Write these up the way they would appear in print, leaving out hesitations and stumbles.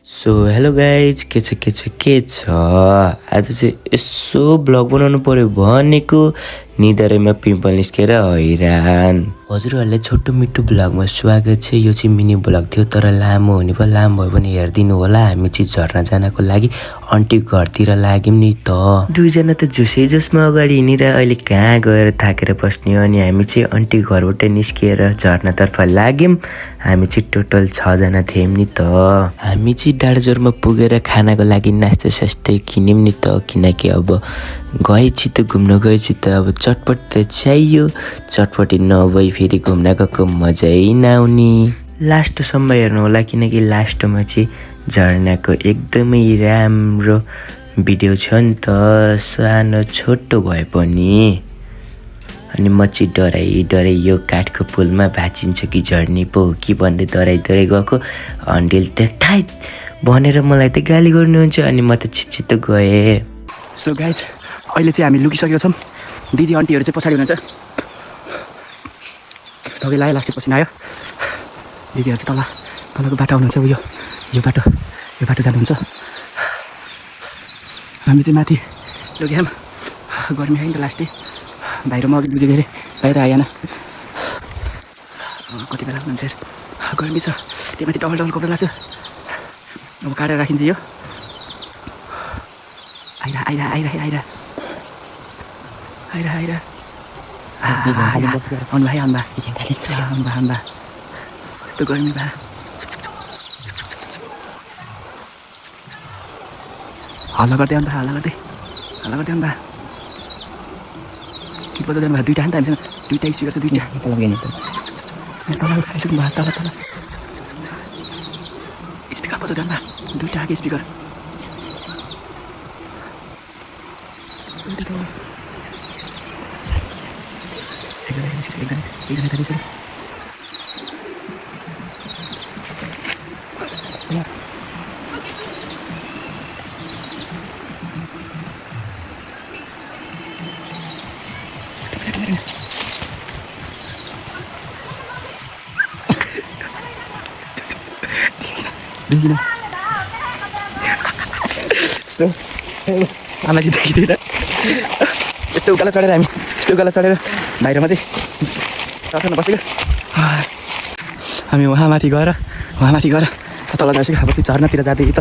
So hello guys के छ आज चाहिँ यसो ब्लग बनाउनु पर्यो भनेको निधारैमा पिम्पल निस्केर हैरान। हजुरहरूलाई छोटो मिठो ब्लगमा स्वागत छ। यो चाहिँ मिनी ब्लग थियो तर लामो हुने भयो, लामो भयो भने हेरिदिनु होला। हामी चाहिँ झर्ना जानको लागि आन्टी घरतिर लाग्यौँ नि त। दुईजना त जोसै जोसमा अगाडि हिँडेर अहिले कहाँ गएर थाकेर बस्ने हो। अनि हामी चाहिँ आन्टी घरबाट निस्किएर झर्नातर्फ लाग्यौँ। हामी चाहिँ टोटल 6 जना थियौँ नि त। हामी चाहिँ डाँडाजोरमा पुगेर खानाको लागि नास्ता सास्ता किन्यौँ नि त, किनकि अब गएपछि त घुम्न गएपछि त अब चटपट त चाहियो। चटपटी नभई फेरि घुम्न गएको मजै नआउने। लास्टसम्म हेर्नु होला किनकि लास्टमा चाहिँ झर्नाको एकदमै राम्रो भिडियो छ नि त, सानो छोटो भए पनि। अनि म चाहिँ डराइ यो काठको पुलमा भाँचिन्छ कि झर्ने पो हो कि भन्दै डराइ गएको। अन्डिल त थाइ भनेर मलाई त गाली गर्नुहुन्छ अनि म त छिटो गएँ। सो गाइज अहिले चाहिँ हामी लुकिसकेको छौँ। दिदी आन्टीहरू चाहिँ पछाडि हुनुहुन्छ। तपाईँ लायो लास्टै पछि आयो। दिदीहरू चाहिँ तलको बाटो आउनुहुन्छ। यो बाटो जानुहुन्छ। हामी चाहिँ माथि लुक्यौँ। गर्मी है नि त लास्टै बाहिरमा अघि दुई धेरै बाहिर आएन। कति बेला हुन्छ गर्मी छ। त्यो माथि डबल कपडा लाग्छ। अब काटेर राखिन्छ यो। आइरा यस्तो गर्मी भए हल्ला गर्दै अन्त हल्ला गर्दै अन्त कि बजाउँदै भए दुइटा नि त हामीसँग दुइटा स्पिकर छ। दुइटा तल स्पिकर बजाउँदै अन्त दुइटा आएको स्पिकर। सो आमा दिँदैन यस्तो उकालो चढेर बाहिरमा चाहिँ चढ्न बसेको। हामी वहाँ माथि गएर तल गइसक्यो। अब चाहिँ झर्नातिर जाँदै त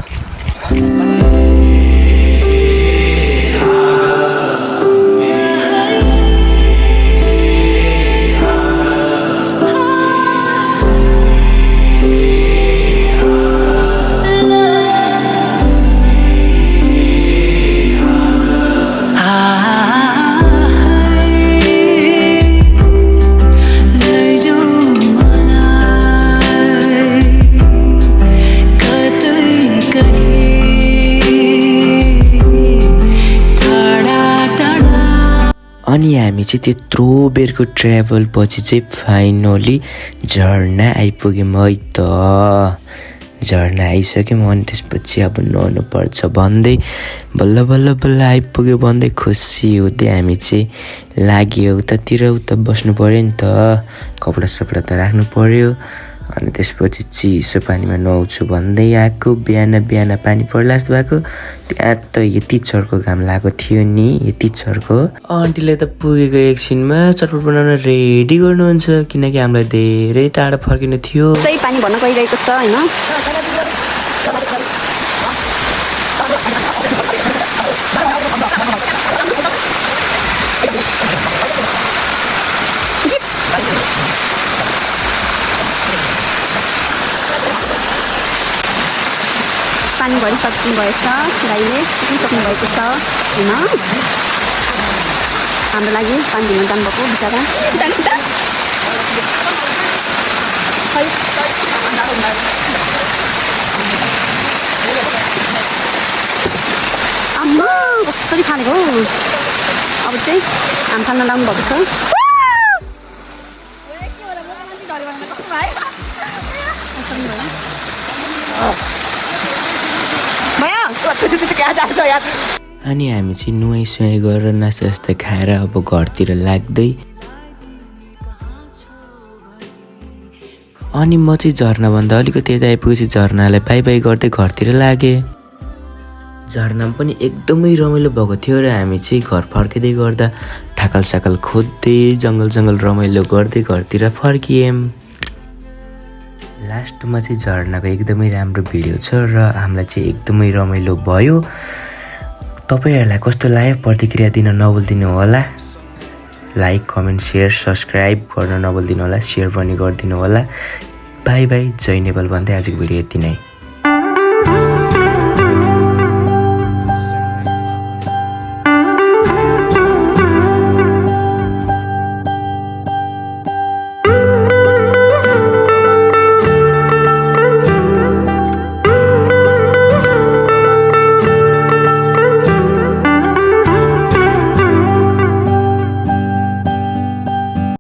अनि हामी चाहिँ त्यत्रो बेरको ट्राभल पछि चाहिँ फाइनली झर्ना आइपुग्यौँ है त। झर्ना आइसक्यौँ अनि त्यसपछि अब नुहाउनु पर्छ भन्दै बल्ल आइपुग्यो भन्दै खुसी हुँदै हामी चाहिँ लाग्यो उता बस्नु पऱ्यो नि त। कपडा सपडा त राख्नु पऱ्यो। अनि त्यसपछि चिसो पानीमा नुहाउँछु भन्दै आएको। बिहान पानी पर्ला जस्तो भएको। त्यहाँ त यति चर्को घाम लागेको थियो नि, यति चर्को। आन्टीले त पुगेको एकछिनमा चटपट बनाउन रेडी गर्नुहुन्छ किनकि हामीलाई धेरै टाढा फर्किनु थियो। पानी भर्न गइरहेको छ हैन। पानी भरिसक्नु भएछ। गाईले सक्नु भएको छ होइन। हाम्रो लागि पानी दिनु जानुभएको बिचरा। आम्मा कसरी खानेको। अब चाहिँ आम खान लाउनु भएको छ। अनि हामी चाहिँ नुहाइ गरेर नास्ता खाएर अब घरतिर लाग्दै अनि म चाहिँ झर्नाभन्दा अलिकति यता आइपुगेपछि झर्नालाई बाई बाई गर्दै घरतिर लागेँ। झर्नामा पनि एकदमै रमाइलो भएको थियो र हामी चाहिँ घर फर्किँदै गर्दा ठाकल साकल खोज्दै जङ्गल रमाइलो गर्दै घरतिर फर्कियौँ। लास्टमा चाहिँ झर्नाको एकदमै राम्रो भिडियो छ र हामीलाई चाहिँ एकदमै रमाइलो भयो। तपाईँहरूलाई कस्तो लाग्यो प्रतिक्रिया दिन नभुलिदिनु होला। लाइक कमेन्ट सेयर सब्सक्राइब गर्न नभुलिदिनु होला, सेयर पनि गरिदिनु होला। बाई बाई, जय नेपाल भन्दै आजको भिडियो यति नै।